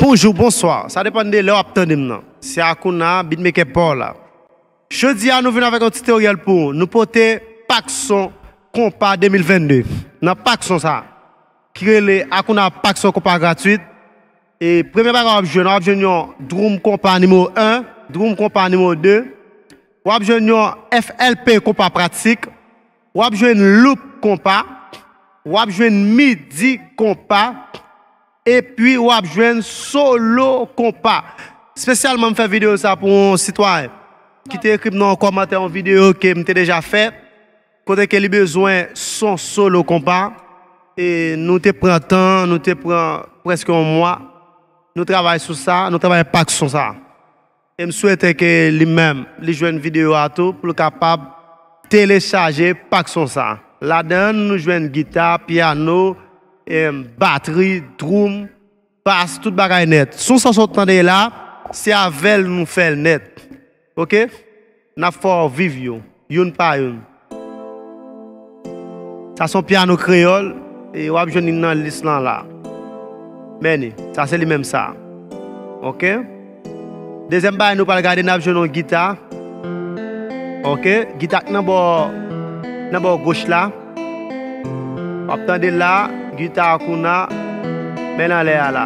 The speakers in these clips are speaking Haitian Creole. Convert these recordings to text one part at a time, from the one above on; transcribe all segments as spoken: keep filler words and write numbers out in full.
Bonjou, bonswa. Sa depann de lè w ap tande m nan. Se Akouna, beatmaker pa w la. Jodi a, nou vin avèk yon titoryèl pou ou. Nou pote pak son konpa de mil vennde nan pak son sa, ki rele Akouna pak son konpa gratwit. E premye bagay w ap jwenn, w ap jwenn yon drum konpa nimewo en, drum konpa nimewo de, w ap jwenn yon F L P konpa pratik, w ap jwenn loop konpa, w ap jwenn midi konpa, epi w ap jwenn solo konpa. Espesyalman, m fè videyo sa pou yon sitwayen ki te ekri m nan yon kòmantè yon videyo ke m te deja fè, kote ke li bezwen son solo konpa. E nou te pran tan, nou te pran prèske yon mwa, nou travay sou sa, nou travay pak son sa. E m swete ke li menm, li jwenn videyo a tou pou l kapab telechaje pak son sa. Ladan l, nou jwenn gita, pyano, em, batri, drum, bas, tout bagay nèt. Son sa w sot tande la, se avè l nou fè l nèt. Oke? N ap fè w viv yo, youn pa youn. Sa se yon pyano kreyòl, e w ap jwenn li nan lis lan la. Men li, sa se li menm sa. Oke? Dezyèm bagay nou pral gade, n ap jwenn yon gita. Oke? Gita k nan bò, nan bò goch la. W ap tande la, gita Akouna, men l anlè a la.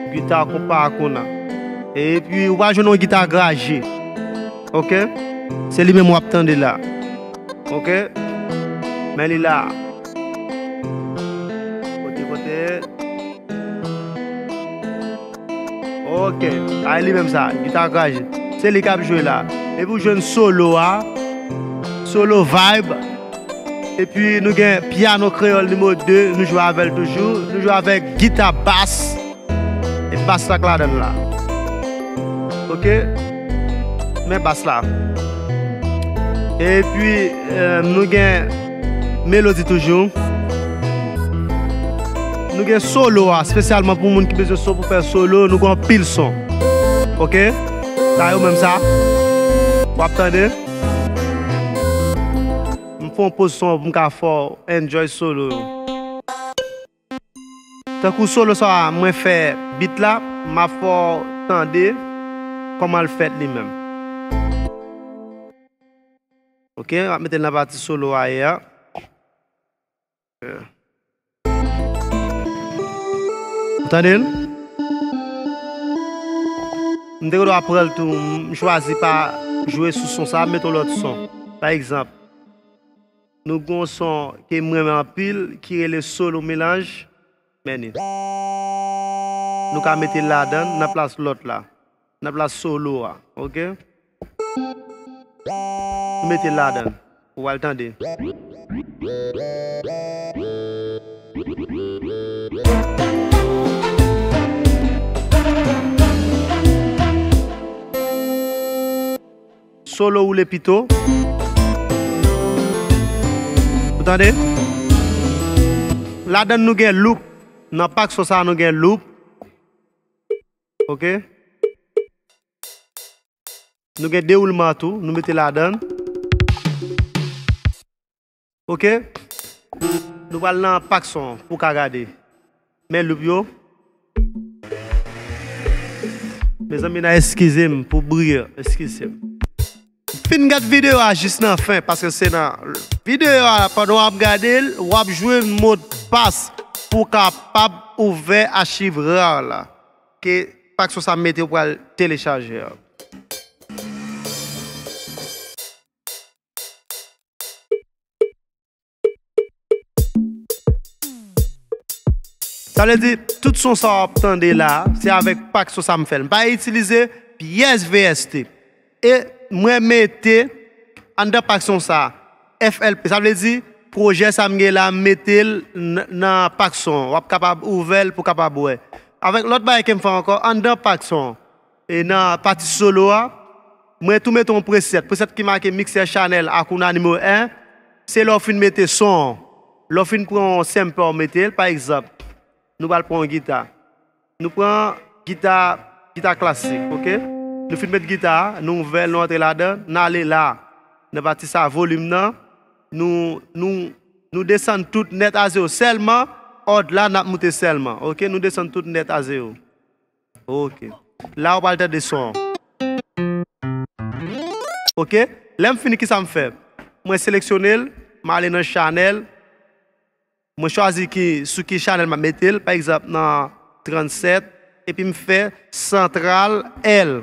Gita konpa Akouna. Epi, ou pral jwenn yon gita graje. Oke? Se li menm w ap tande la. Oke? Men li la. Kote, kote. Oke. Sa e li menm sa. Gita kraje. Se li k ap jwe la. Epi w jwenn solo a. Solo vibe. Epi nou gen pyano kreyòl nimewo de. Nou jwe avè l toujou. Nou jwe avèk gita bas. E bas la k ladan l la. Oke? Men bas la. Epi, eh, nou gen melodi toujou. Nou gen solo a, espesyalman pou moun ki bezwen son pou fè solo, nou gen anpil son. Oke? Sa yo menm sa. W ap tande? M fè yon poz son pou m ka fè w enjoy solo yo. Tankou solo sa a, mwen fè beat la, m ap fè w tande kòman l fèt li menm. Oke, m ap mete l nan pati solo a ye a. Ou tande l? M te gen dwa pran l tou, m chwazi pa jwe sou son sa, m mete yon lòt son. Pa egzanp, nou gen yon son ke m renmen anpil, ki rele Solo Melanj. Men li. Nou ka mete l ladan l, nan plas lòt la. Nan plas solo a, oke? Nou mete l ladan l. Ou pral tande. Solo woule pito. Ou tande? Ladan l nou gen loop. Nan pak son sa a, nou gen loop. Oke? Nou gen dewoulman tou, nou mete ladan l. Oke? Nou pral nan pak son pou w ka gade. Men loop yo. Mezanmi, n a eskize m pou bri an, eskize m. Fin gad videyo a jis nan fen, paske se nan videyo a, pandan w ap gade l, w ap jwenn modpas pou w kapab ouvè achiv rar la, ke pak son sa mete w pral telechaje a. Sa vle di, tout son sa w ap tande la, se avèk pak son sa m fè l. M pa itilize pyès V S T. E mwen mete anndan pak son sa, F L P. Sa vle di, pwojè sa m gen la, m mete l n-, nan pak son. W ap kapab ouvè l pou w kapab wè. Avèk lòt bagay ke m fè ankò, anndan pak son, e nan pati solo a, mwen tou mete yon preset. Preset ki make mixer channel Akouna nimewo en, se lè w fin mete son an. Lè w fin pran yon sample w mete l, pa egzanp, nou pral pran yon gita. Nou pran gita, gita klasik, oke? Nou fin met gita a, nou ouvè l, nou antre ladan, n ale la. Nan pati sa, volim nan, nou, nou, nou desann tout nèt a zewo. Sèlman, òd la, n ap moute sèlman, oke? Nou desann tout nèt a zewo. Ok. La, ou pral tande son. Ok. Lè m fini, kisa m fè? Mwen seleksyone l, m ale nan chanèl, mwen chwazi ki, sou ki chanèl m ap mete l, pa egzanp, nan trannsèt, epi m fè santral L.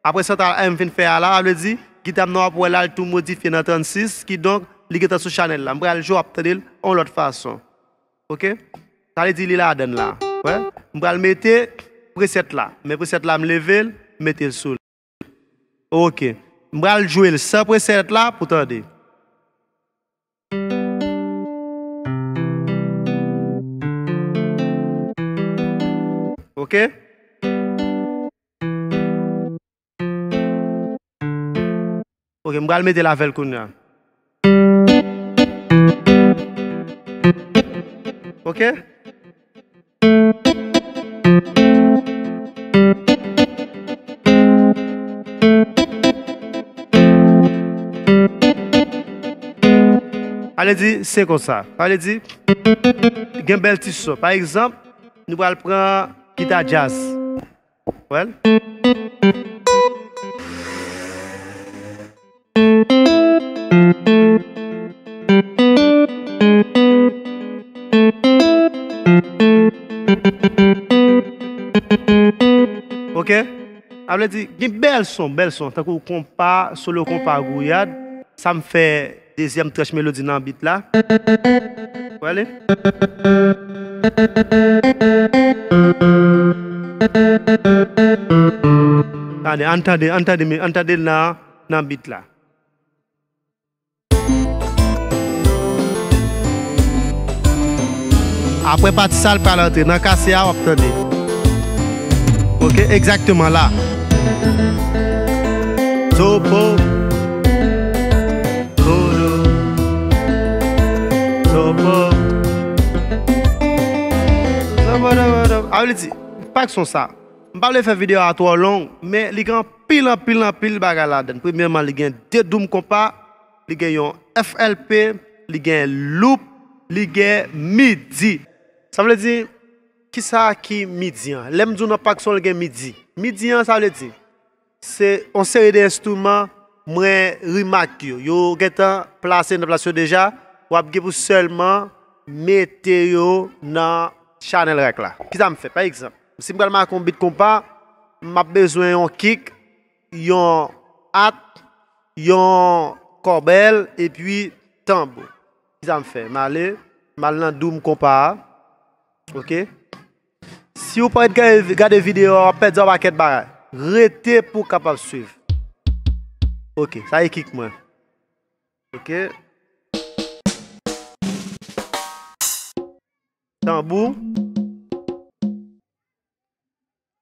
Apre santral L m fin fè a la, sa vle di, gita m nan w ap wè la, l tou modifye nan trannsis, kidonk, li gentan sou chanèl la. M pral jwe w ap tande l yon lòt fason. Ok? Sa vle di li ladan l la. Wè? M pral mete presèt la. Men presèt la, m leve l, m mete l sou li. Ok. M pral jwe l san presèt la pou tande. Ok? Ok, m pral mete l avè l kounye a. Ok? Sa vle di, se konsa. Sa vle di, gen bèl ti son. Pa egzanp, nou pral pran gita djaz. Wè l? Ok? Sa vle di, gen bèl son, bèl son, tankou konpa, solo konpa, gouyad. Sa m fè dezyèm tranch melodi nan bit la. Wè li? Tande, ann tande, ann tande, ann tande l nan, nan bit la. Apre pati sa, l pral antre nan kase a, w ap tande. Ok, egzakteman la. Topo. Kodo. Topo. Topo, topo, topo. A vle di, pa k son sa. M pa vle fè videyo a twò long, men li gen anpil, anpil, anpil bagay ladan l. Premyèman, li gen de doum konpa, li gen yon F L P, li gen loop, li gen midi. Sa vle di, kisa ki midi an? Lè m di w nan pak son, li gen midi. Midi an, sa vle di, se yon seri de enstriman mwen remark yo. Yo gentan plase nan plas yo deja, w ap gen pou sèlman mete yo nan channel rack la. Kisa m fè? Pa egzanp, si m pral make yon beat konpa, m ap bezwen yon kick, yon hat, yon kòbèl, epi tanbou. Kisa m fè? M ale, m al nan doum konpa a. Ok? Si w pa ret gade, gade videyo a, w ap pèdi yon pakèt bagay. Rete pou w kapab swiv. Ok, sa e kick mwen. Ok. Tanbou.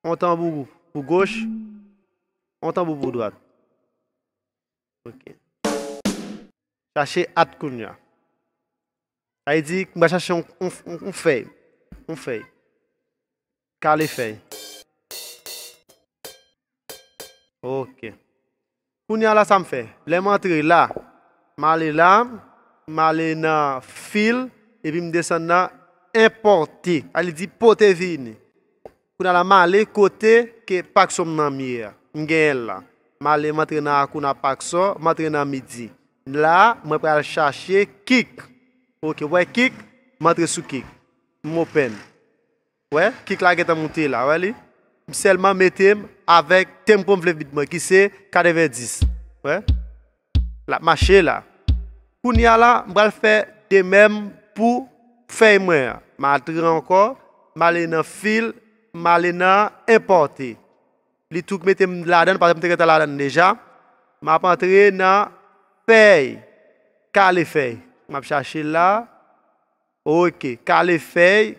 On tanbou pou goch. On tanbou pou dwat. Ok. Chache hat kounye a. Sa vle di, m va chache yon, yon, yon, yon fèy. Yon fèy. Kale fèy. Ok. Kounye a la, sa m fè? Lè m antre la, m ale la, m ale nan fil, epi m desann nan enpòte. Sa vle di pote vini. Kounye a la, m ale kote ke pak son m nan m ye a. M genyen l la. M ale, m antre nan Akuna pak son, m antre nan midi. La, mwen pral chache kick. Ok, w wè kick, m antre sou kick. M open. Wè, kick la gentan moute la, wè li? M sèlman mete m avèk tempo m vle beat mwen, ki se katrevenndis. Wè? L ap mache la. Kounye a la, m pral fè de menm pou fèy mwen an. M antre ankò, m ale nan fil, m ale nan enpòte. Li tou mete m ladan l, paske m te gentan ladan l deja. M ap antre nan fèy. Kale fèy. M ap chache l la. Ok, kale fèy.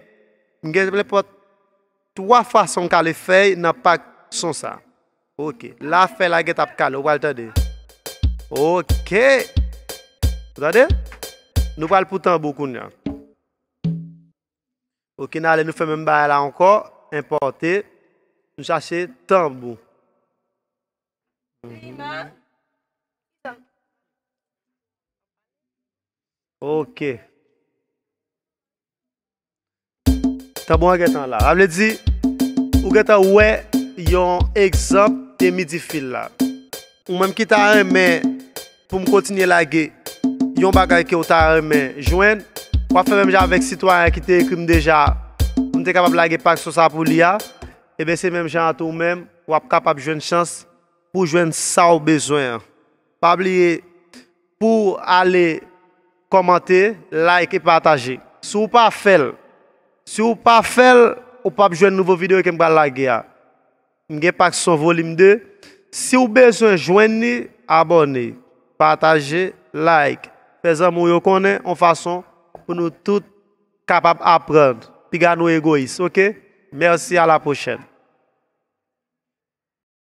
M gen nenpòt twa fason m kale fèy nan pak son sa. Ok, la fèy la gentan ap kale, ou pral tande. Ok. Ou tande? Nou pral pou tanbou kounye a. Ok, n ale, nou fè menm bagay la ankò, enpòte. Nou chache tanbou. Mhm. Ok. Tanbou an gentan la. Sa vle di, Ou gentan wè yon egzanp de Midifil la. Ou menm ki ta renmen pou m kontinye lage yon bagay ke w ta renmen jwenn, w ap fè menm jan avèk sitwayen ki te ekri m deja pou m te kapab lage pak sou sa pou li a, ebyen se menm jan an tou ou menm, w ap kapab jwenn chans pou jwenn sa w bezwen an. Pa bliye pou ale kòmante, like e pataje. Si w pa fè l, si w pa fè l, ou p ap jwenn nouvo videyo ke m pral lage a. M gen pak son volim de. Si w bezwen jwenn li, abòne, pataje, like, fè zanmi w yo konnen yon fason pou nou tout kapab aprann. Piga nou egoyis, oke? Mèsi, a la pwochèn.